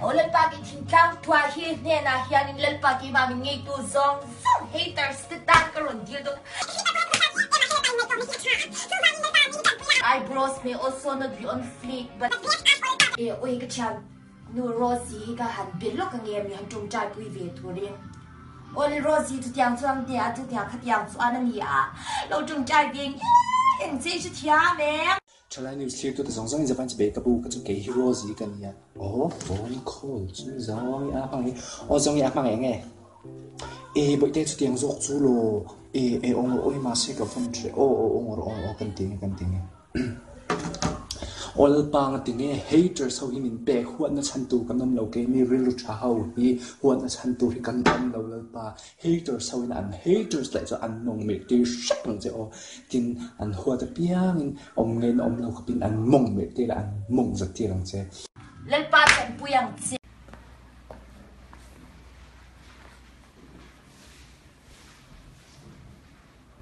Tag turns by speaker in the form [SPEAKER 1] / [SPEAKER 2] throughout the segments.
[SPEAKER 1] Aw Lalpa kei thingtlang thuah hi hnenah hianin Lalpa keimah min ngeitu zawng zawng haters te tan ka rawn dil dawn a. Eyebrows may also not be on fleek but. E oi ka thian nu Rosie hi ka han be lawk ange mi han tawngtai pui ve turin. Aw le Rosie chutiang chuang te a chutiang khatiang chuan a ni a lo tawngtai ve ngei ang che i hrethiam em.
[SPEAKER 2] Thalai news thlirtu te zawng zawngin Japan chi bei ka bu ka chu kei hi Rosie ka nia. Aw phone call chu zawng i a hmang i aw zawng i a hmang eng e. E bawihte chutiang zawk chu law e e aw ngawr awi mahse ka phone hreh aw aw aw ngawr aw aw kan ti nge kan ti nge. Aw Lalpa nga ti nge haters ho hi min pek huatna chhan tur kan awm lo keini rilru tha ho hi huatna chhan tur hi kan awm lo Lalpa Haters ho in an haters leh chu an mawng meh tir hrep ang che aw. Tin, an huat apiangin awm ngei na awm lo khawpin an mawng meh tir a, an mawng zat tir ang che.
[SPEAKER 1] Lalpa tanpui ang che.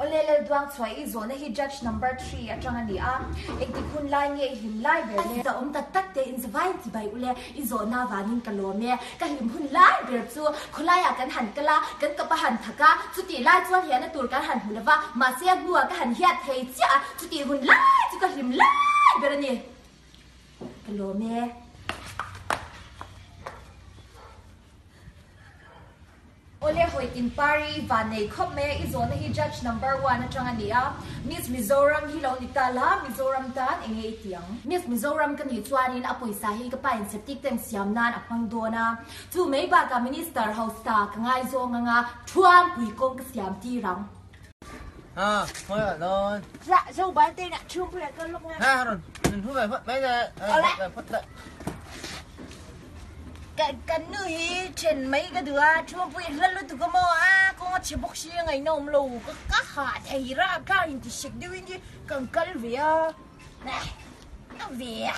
[SPEAKER 1] Awle Lalduang chhuah i zawhna hi judge number thre atang a ni a, engtik hun lai nge i hlim lai ber le? Za awm tak tak te in zavai ti bai ule, i zawhna avangin ka lawm e. Ka hlim hun lai ber chu khawlaiah kan han kal a, kan kap a han thak a, chutih lai chuan hian a tur kan han hmu lova, mahse a hnuah ka han hiat thei chiah a, chutih hun lai chu ka hlim lai ber a ni. Ka lawm e. Awle Hawitin Pari van nei khawp mai a, i zawhna hi judge number one atang a ni a, Miss Mizoram hi lo ni ta la, Mizoram tan eng nge i ti ang? Miss Mizoram ka nih chuanin a pawisa hi ka pa in septic tank siam nan a hmang dawn a, chu mai bakah Minister hausa ka ngaizawng anga thuampui kawng ka siam tir ang.
[SPEAKER 3] Ha, thôi ở rồi.
[SPEAKER 4] Dạ, dâu bán tên ạ, chưa bây giờ cơn lúc nha.
[SPEAKER 3] Ha, rồi, mình hút về phất mấy giờ.
[SPEAKER 4] Ờ,
[SPEAKER 3] Phất lại.
[SPEAKER 4] Ka kan nu hi then mai ka duh a, thu pui hla lutuk a maw a, kawng a chhe bawk si a ngaihnawm lo, ka ka hah thei ra ka in ti sek deuh in hi kan kal ve a, ka ve a,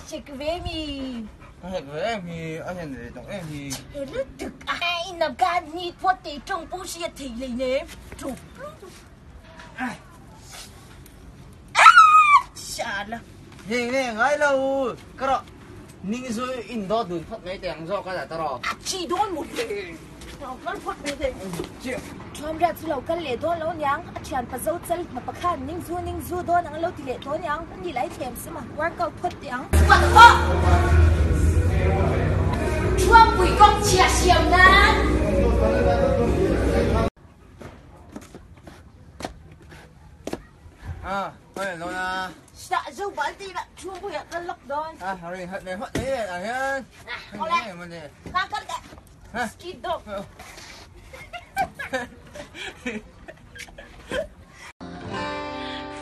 [SPEAKER 4] sek ve mi.
[SPEAKER 3] Ka sek ve em hi, a hen ve tawh em hi.
[SPEAKER 4] He lutuk a, in a ka ni phawt te tawng pawh hriat thei lei nem, tawp lutuk. Sala.
[SPEAKER 3] Nge nge ngai lo ka rawh ning zu in dawt dun phawt mai teh ang zawk a ta rawh.
[SPEAKER 4] A chi dawn maw le. Lo kal phawt mai teh. Thuam riat chu lo kal leh dawn lo niang a thian pa zo chal hna pakhat ning zu ning zu dawn ang lo ti leh tawh niang a ni lai thlem sim a workout phawt teh ang. Squat pawh
[SPEAKER 1] Thuampui kawng chhia siam nan.
[SPEAKER 3] À, thôi rồi nè.
[SPEAKER 4] Dạ, dâu bán tin ạ, chua bùi ạ, cân lọc đón.
[SPEAKER 3] À, rồi, hết này, hết này, à, hết.
[SPEAKER 4] Nè, ole. Nga cân đấy. Street dog.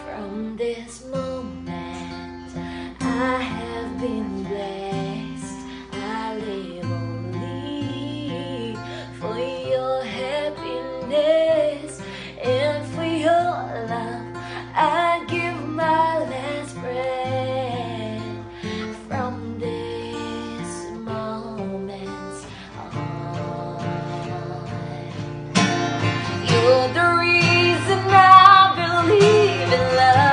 [SPEAKER 5] From this moment I have been blessed I live only for your happiness and for your love I give my last breath From this moment on You're the reason I believe in love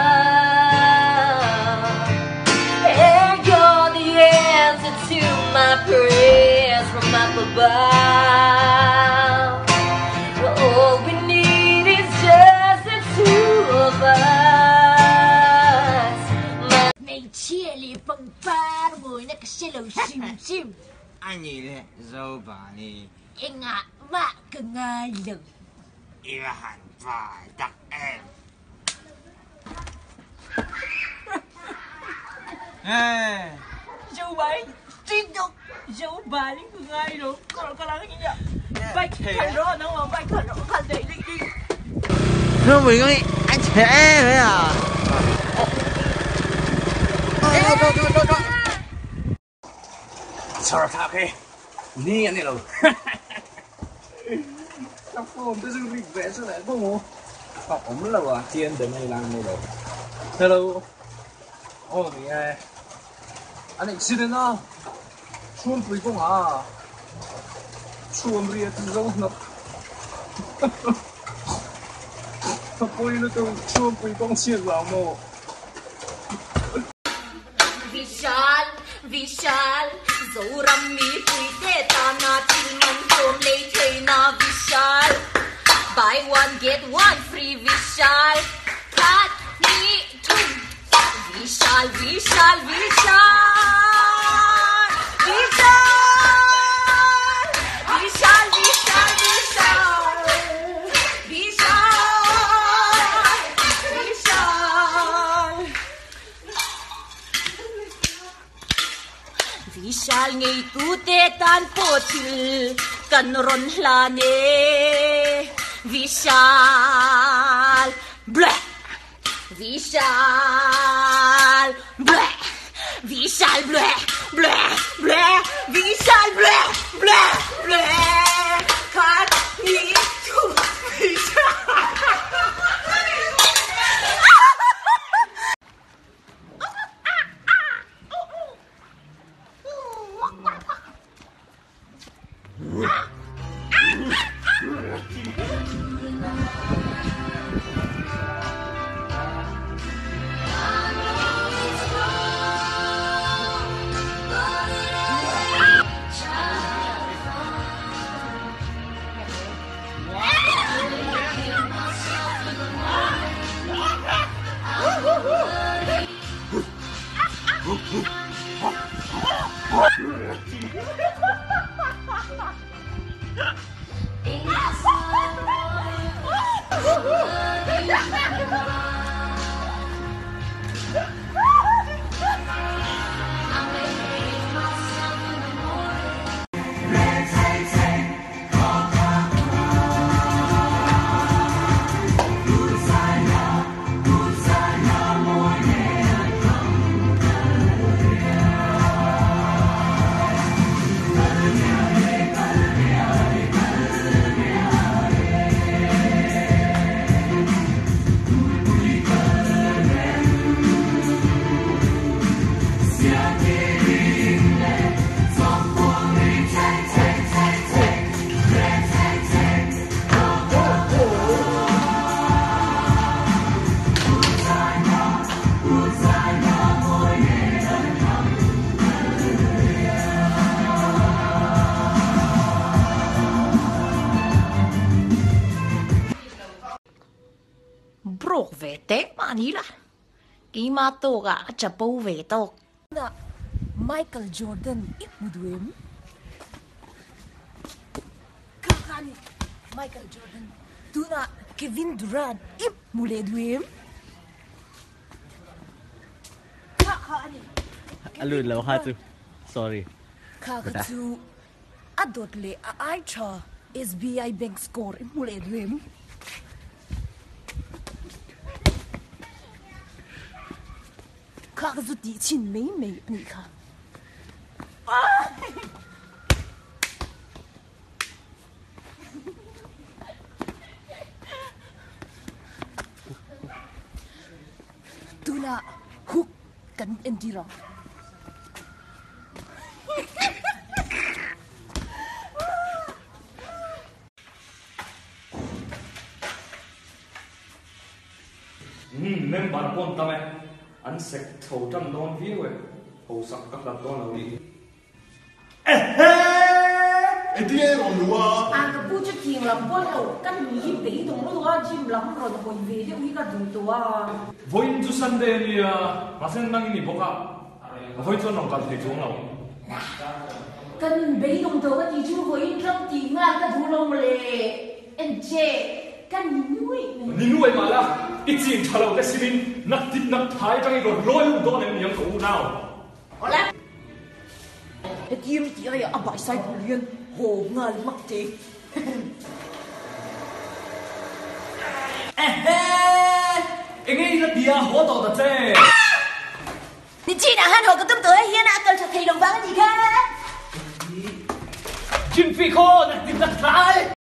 [SPEAKER 5] And you're the answer to my prayers from up above All we need is just the two of us
[SPEAKER 4] Hmeichhia leh pangpar mawina ka hre lo hrim hrim.
[SPEAKER 3] A ni le zo ba ni.
[SPEAKER 4] Engah mah ka ngai lo.
[SPEAKER 3] I va han pa tak em.
[SPEAKER 4] Zo ba street dog zo ba ni ka ngai lo ka ka lang hi bike khalh rawh nangmah bike khalh rawh khalh daih daih daih.
[SPEAKER 3] Thưa quý vị, anh trẻ thế à?
[SPEAKER 2] Chhar thlak hi ni a ni lo. Ka phone te chu rik ve chu leh bawk maw? Ka awm lo a, thian be mai lang mai lo. Hello. Aw ni e. An accident a, chhunpui kawngah chhuam ri a ti zo hnawk. Ka pawi lutuk chhunpui kawng chhiat vang maw?
[SPEAKER 1] Vishal!
[SPEAKER 5] Vishal, Zoram mipuite tana thil man tlawm lei theihna Vishal, Buy one get one free Vishal, Khat hnih thum Vishal, Vishal, Vishal, Vishal, Vishal, Vishal, Vishal, Vishal, Vishal. Vishal ngeitute tan pawh thil kan rawn hlan e. Vishal, bleh! Vishal, bleh! Vishal, bleh! Bleh! Bleh! Vishal, bleh! Bleh! Bleh! Khat hnih thum Vishal!
[SPEAKER 4] Broke ve teh mah ni la, keimah tawk ah a chapo ve tawk.
[SPEAKER 1] Tunah Michael Jordan i hmu duh em? Kha kha a ni, Michael Jordan. Tunah Kevin Durant i hmu leh duh em? Kha kha a ni,
[SPEAKER 3] A lut lo kha chu, sorry.
[SPEAKER 1] Kha kha chu a dawt leh a ai tha SBI bank score i hmu leh duh em? Kha ka zu tih chhin mai mai a nih kha. Tunah hook kan entir ang.
[SPEAKER 6] Umm member pawh an tam e, an sek chho tan dawn viau e, hosak ka hlat dawn lo nih hi.
[SPEAKER 7] Ehe! Engtin nge rawn luh a?
[SPEAKER 4] A ka pu chu thing lam pawn lo, ka nui hi beidawng lutuk a, gym lam rawn hawi ve deuh hi ka duh tawh a.
[SPEAKER 6] Vawiin chu Sunday a nia, mahse nang i ni bawk a, vawiin chuan rawn kal thei chuang lo.
[SPEAKER 4] Ka nun beidawng tawh ka tih chu vawiin ram tih nghal ka duh lo mawle, en che, ka ni nuaih mai.
[SPEAKER 6] Ni nuaih mah la, i chin tha lo te simin nak tip nak thai atangin rawn lawi lut dawn em niang ka unau.
[SPEAKER 4] Awle. Hetia mi tih aiah a bicycle hian haw nghal mak te.
[SPEAKER 6] Ehe! Enge i la ti a, haw tawh ta che.
[SPEAKER 4] Ni chinah han haw ka tum tawh e hian a kal tha thei lo vang a nih kha.
[SPEAKER 6] Chinfi khaw nak tip nak thai.